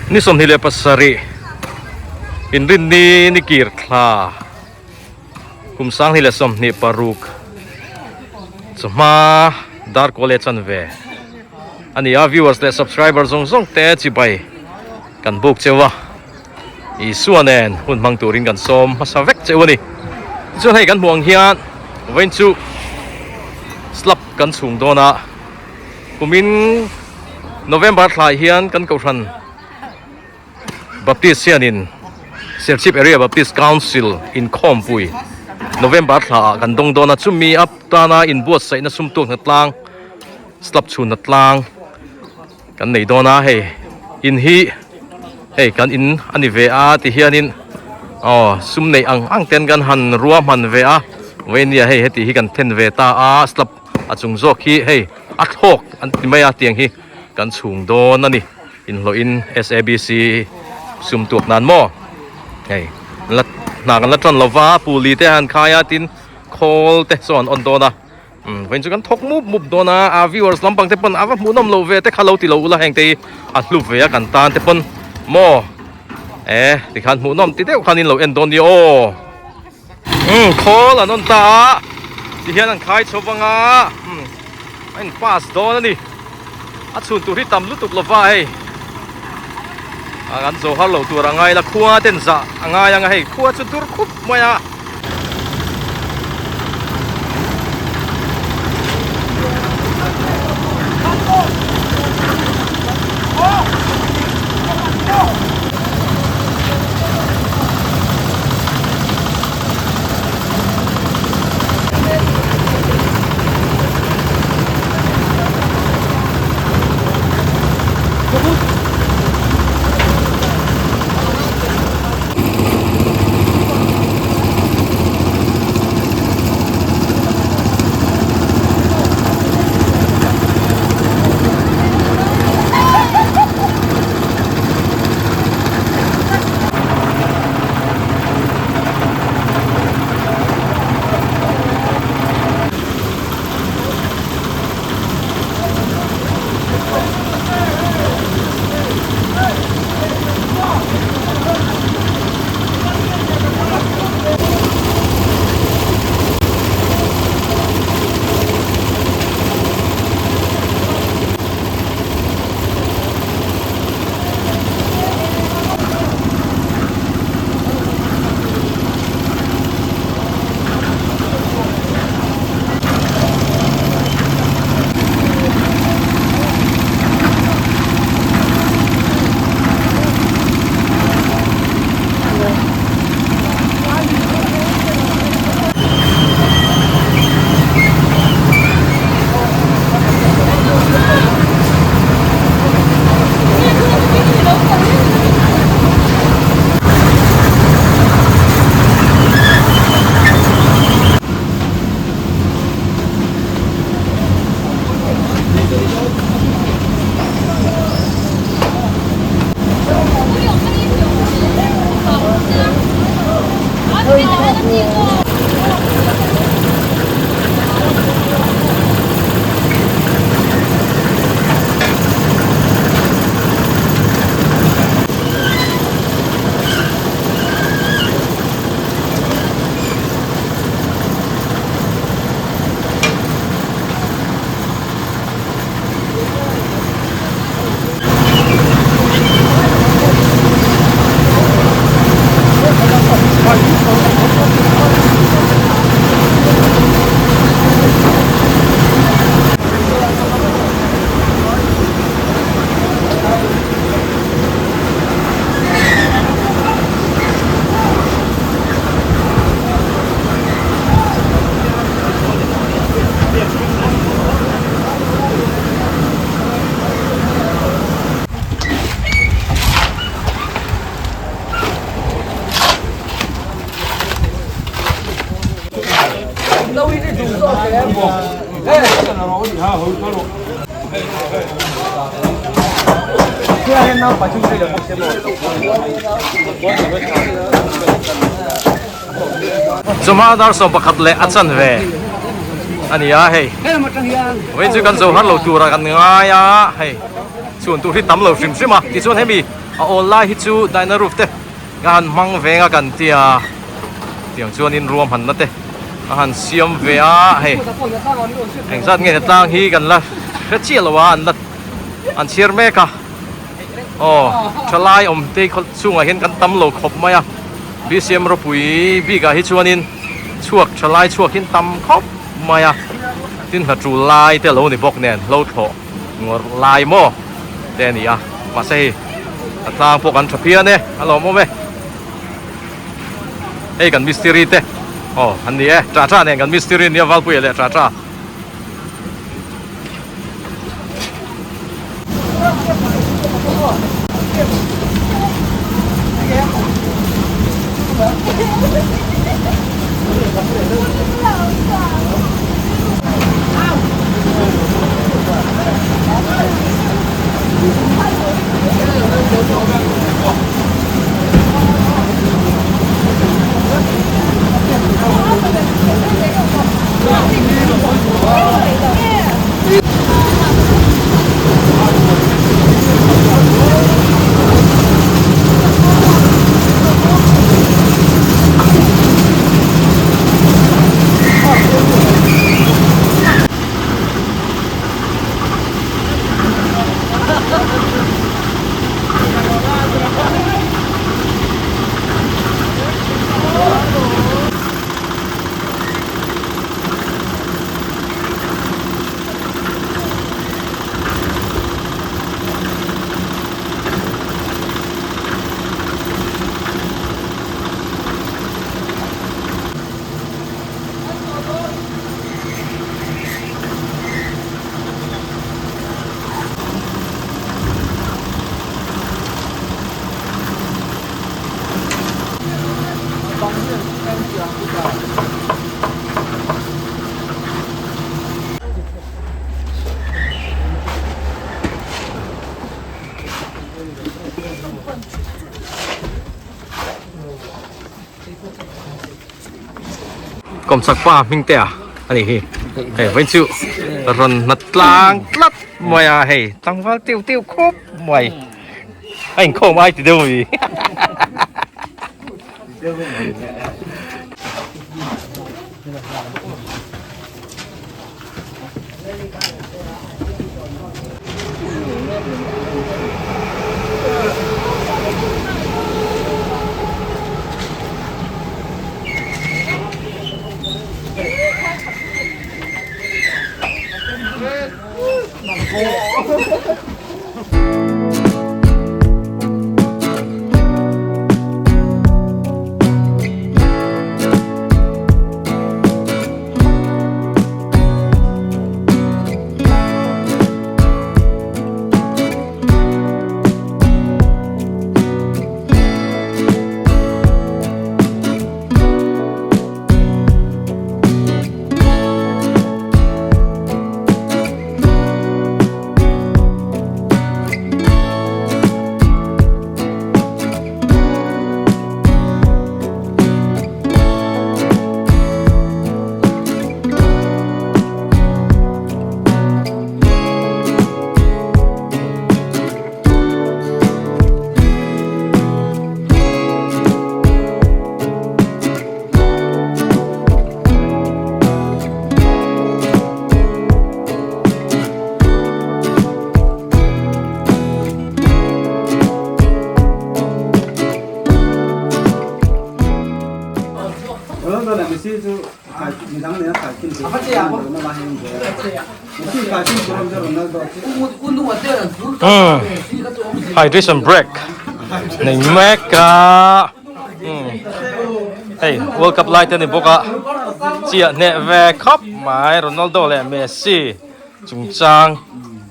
Ni 27 Inrinni ni kir thla kum 2026 chawhma dar kawl leh chanve a ni a viewers leh subscriber zawng zawng te chibai kan buk cheu a Isua nen hun hmang turin kan sawm hmasa vek cheu a ni tichuan hei kan hmuh ang hian vawiin chu slab kan chhung dawn a. Kumin November thlai hian kan kohhran Baptist hianin Serchhip Area Baptist Council inkhawmpui November thlaah kan dawng dawn a, chumi a tana inbuatsaihna sumtuak hnatlang slab chhun hnatlang kan nei dawn a, hei in hi hei kan in a ni ve a ti hianin aw sum neih ang ang ten kan han ruahman ve a, vawinia hei heti hi kan then ve ta a slab. A chung zawk hi hei a thlawk an ti mai a tiang hi kan chhung dawn a ni inhlawhin S_A_B_C sum tuak nan maw hei la hna kan la tan lova puli te han khai a tin khawl te saw an on dawn a umm vawiin chu kan thawk mup mup dawn a a viewers lampang te pawn a va hmuhnawm lo ve te kha lo ti lo ula heng te hi a hlu ve a kan tan te pawn maw e tikhan hmuhnawm ti deuh khan in lo en dawn nia aw. Umm khawl an on ta a ti hian an khai chho vang a umm a in pass dawn a ni a chhun tur hi tam lutuk lova hei a kan zo har lo tur a ngai la khua ten zah a ngai ang a hei khua chu dur khup mai a. Chawhma dar 11 leh a chanve a ni a hei vawiin chu kan zo har lo tura kan ngai a hei chhun tur hi tam lo hrim hrim a tichuan hemi. A awl lai hi chu dahna roof te ka han hmang veng a kan tia tiang chuanin ruahmanna te a han siam ve a hei engzat nge hnatlang hi kan la hre chiah lo a an la an chhiar mek a aw thalai awm te khaw chungah hian kan tam lo khawp mai a bcm ropui bikah hi chuanin chhuak thalai chhuak hi an tam khawp mai a tin hna tul lai te a lo ni bawk nen hlo thlawh Ngawrh lai maw te a ni a, mahse hei a tlang pawh kan tha phian e, a lawmawm e. Hei kan mistiri te aw an ni e, tah tah nen kan mistiri nia Valpuia leh tah tah. Kawmchak pa hming te a ani hi hei vawiin chu rawn hna tlang tlat mai a hei tlangval tiu tiu khawp mai a inkhawm ai ti deuh mi. Hydration break nei mek a hei world cup lai te ani bawk a chiah hneh ve khawp mai Ronaldo leh Messi chungchang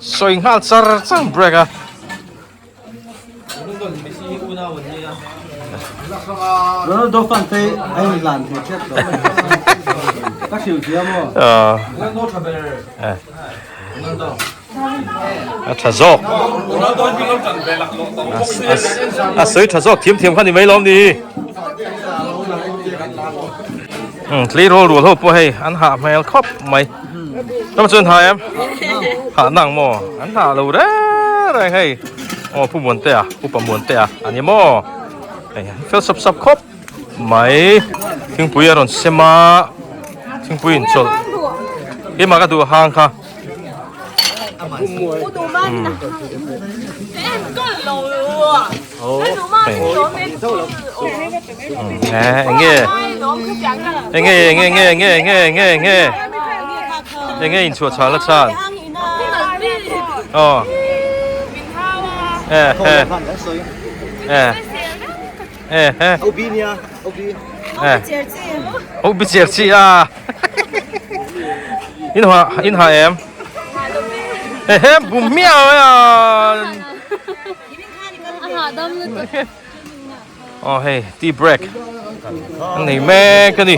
sawi nghal char char break a. Ronaldo fan te a in lan thei tep lo. Ka hrilh thia maw? Ronaldo tha ber. Ronaldo. A tha zawk. Ronaldo hi lo tan ve lak lo to. A soi tha zawk thiam thiam kha ni mai lawm ni. Tleirawl rual ho pawh hei an hah hmel khawp mai. Tama chuan ha em? Hah nang maw? An hah lo reng reng hei. Aw Pu Muantea Upa Muantea a ni maw hei fel sap sap khawp mai thingpui a rawn sem a thingpui inchawlh keimah ka duh hang kha. Enge enge enge enge enge enge enge enge inchhuah chhal a chhan aw eh eh eh eh eh obi cher chi a in ha in ha em eh eh bum miau a Aw hei tea break an nei mek a ni.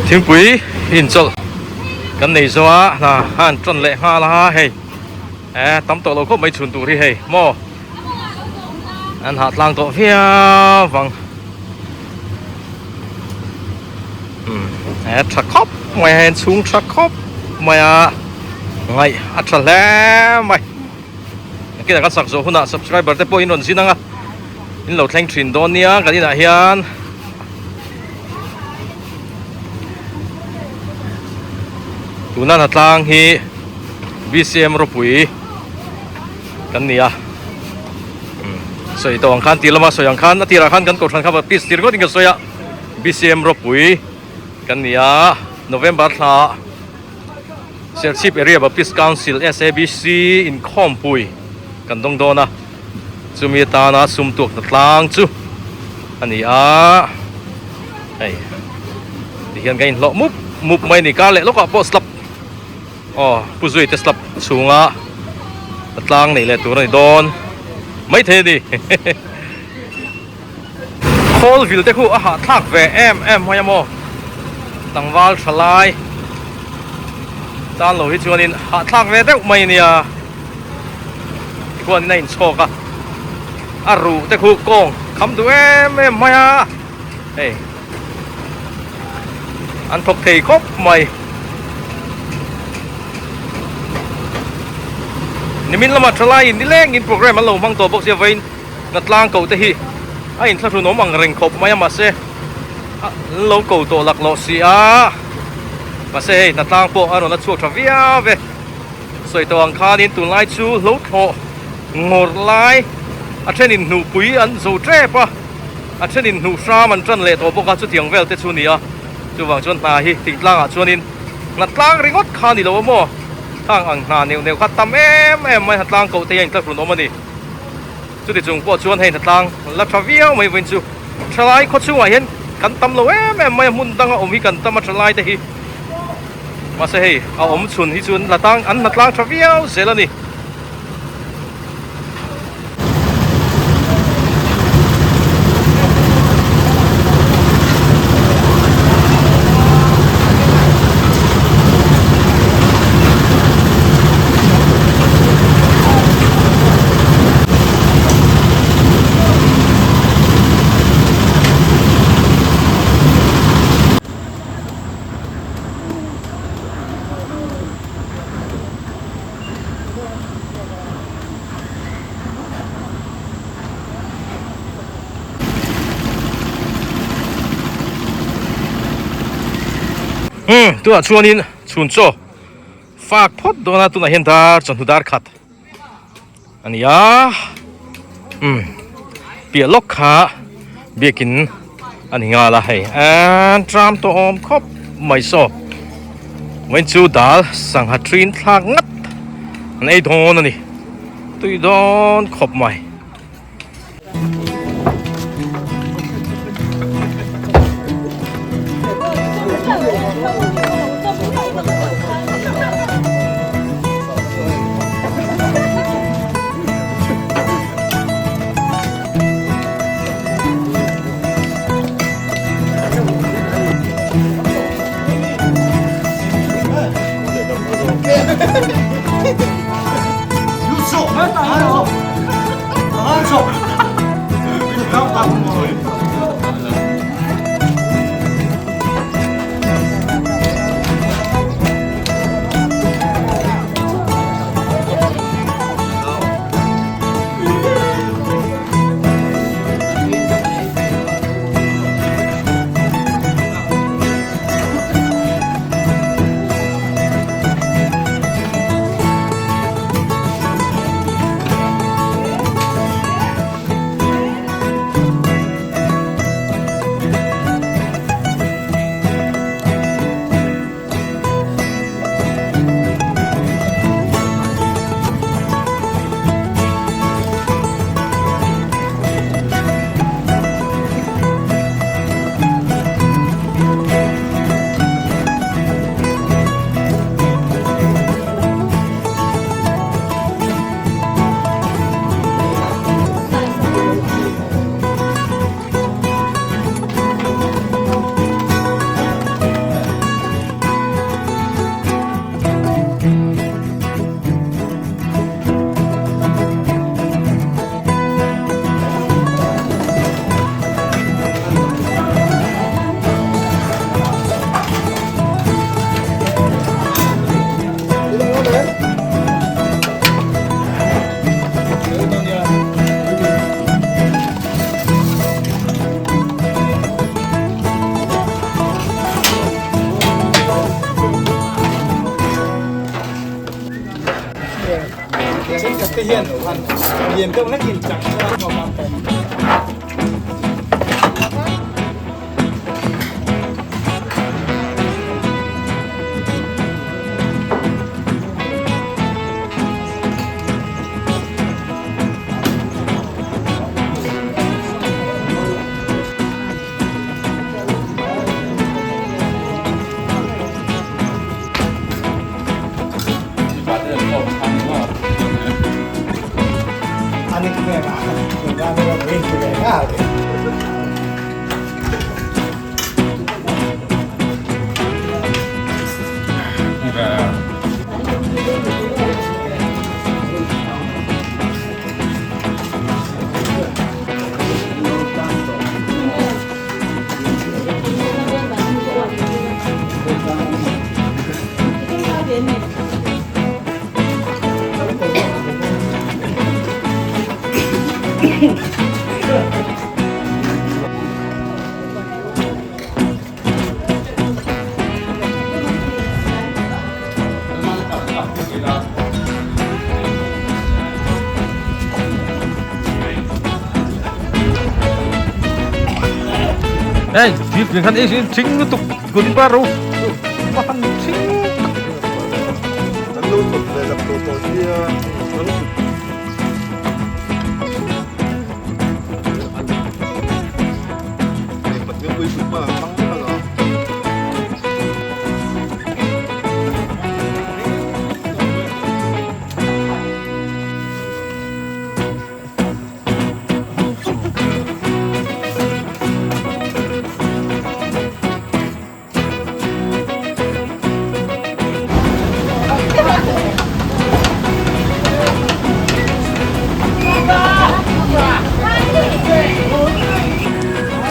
Thingpui inchawlh kan nei zo a hna a han tan leh nghal a hei eh tam tawh lo khawp mai chhun tur hi hei maw an hah tlang tawh viau vang umm eh tha khawp mai a hei an chhung tha khawp mai a ngaih a tha hle mai nakinah kan sak zawh hunah subscriber te pawh in rawn zin ang a in lo thleng thin dawn nia kan inah hian. Tuna hnatlang hi BCM ropui kan ni a sawi tawh ang khan tih lama sawi ang khan a tirah khan kan kohhran kha baptist tir ngawtin ka sawi a BCM ropui kan ni a November thla Serchhip Area Baptist Council SABC inkhawmpui kan dawng dawn a. Chumi atana sum tuak na tlang chu a ni a, hei tihian kan inhlawh mup mup mai a ni kar leh lawkah pawh slap aw pu zui te slap chhunga a tlang neih leh tur a ni dawn maithei a ni khawl vil te khu a hahthlak ve em em mai a maw tlangval tha lai tan lo hi chuanin hahthlak ve deuh mai a nia. Tikhuanin a inchhawk a, a ruh te khu kawng kham duh em em mai a, hei an thawk thei khawp mai. Nimin lamah thalaiin nilengin program an lo hmang tawh bawk sia vawiin Hnatlang ko te hi a inthlahrun awm ang reng khawp mai a mahse an lo ko tawh laklawh si a, mahse hei Hnatlang pawh a rawn la chhuak tha viau e. Sawi tawh ang khanin tunlai chu hlo thlawh ngawrh lai a thenin hnuhpui an zo tep a, a thenin hnuh hram an tan leh tawh bawk a, chutiang vel te chu a ni a. Chuvang chuan hna hi thingtlangah chuanin hna tlang ringawt kha a ni lo a maw? Khang ang hna neuh neuh kha tam em em mai hna tlang koh te hi a intlahrun awm a ni. Chuti chung pawh chuan hei hna tlang la tha viau mai vawiin chu thalai khaw chhungah hian kan tam lo em em mai a, hmun danga awm hi kan tam a thalai te hi. Mahse hei a awm chhun hi chuan la tang an hna tlang tha viau zel a ni. Umm tunah chuanin chhun chaw fak phawt dawn a tunah hian dar chawhnu dar khat a ni a umm piah lawk kha. Biakin a ni nghal a hei eee tram tawh awm khawp mai saw vawiin chu dal sangha trin thlak ngat an ei dawn a ni tui dawn khawp mai. Hey, thil khan ei thing lutuk kun pa ro pa han thing Kan lo thawt ve lak tawh tawh sia.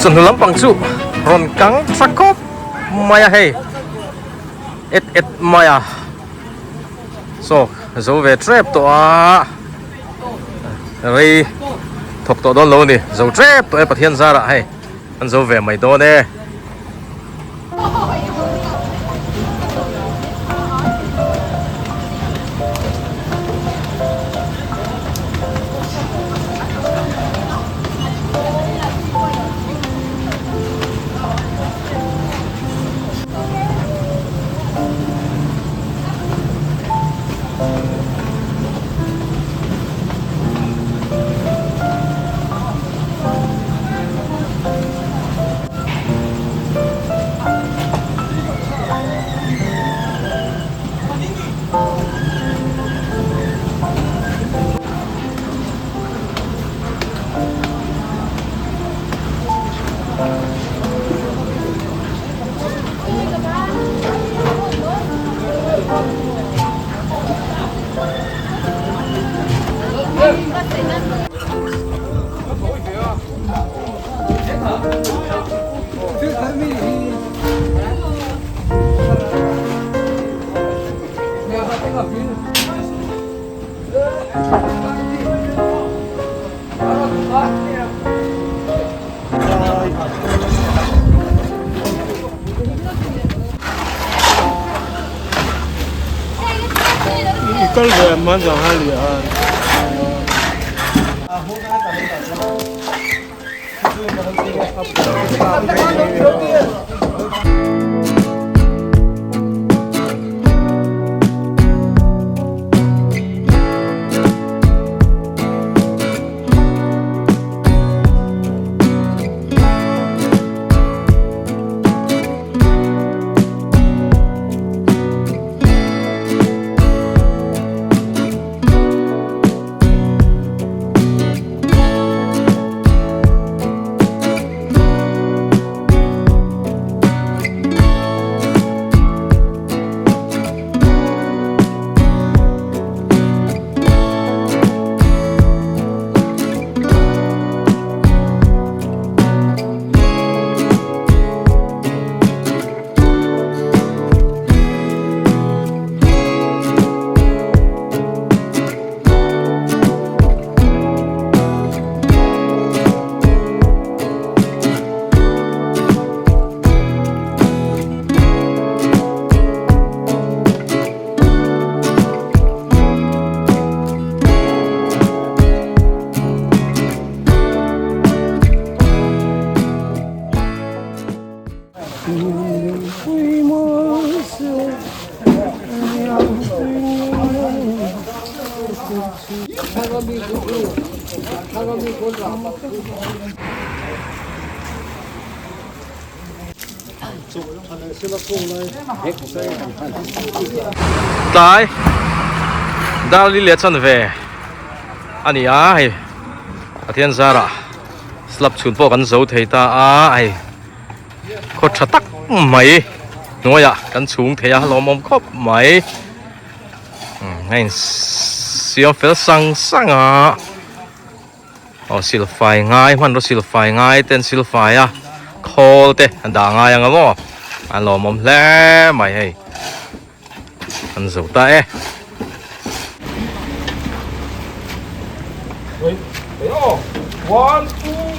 Chawhnu lampang chu rawn kang tha khawp mai a hei et et mai a saw zo ve tep tawh a rei thawk tawh dawn lo a ni zo tep tawh e Pathian zarah hei an zo ve mai dawn e. Tlai Darli leh chanve a ni a hei Pathian zarah slab chhun pawh kan zo thei ta a hei. Khaw tha tak mai hnuaiah kan chhung thei a lawmawm khawp mai a in siam fel sang sang a aw silfai ngai hmanraw silfai ngai te an silfai a khawl te a dah ngai ang a maw a lawmawm hle mai hei an zo ta e. One, two.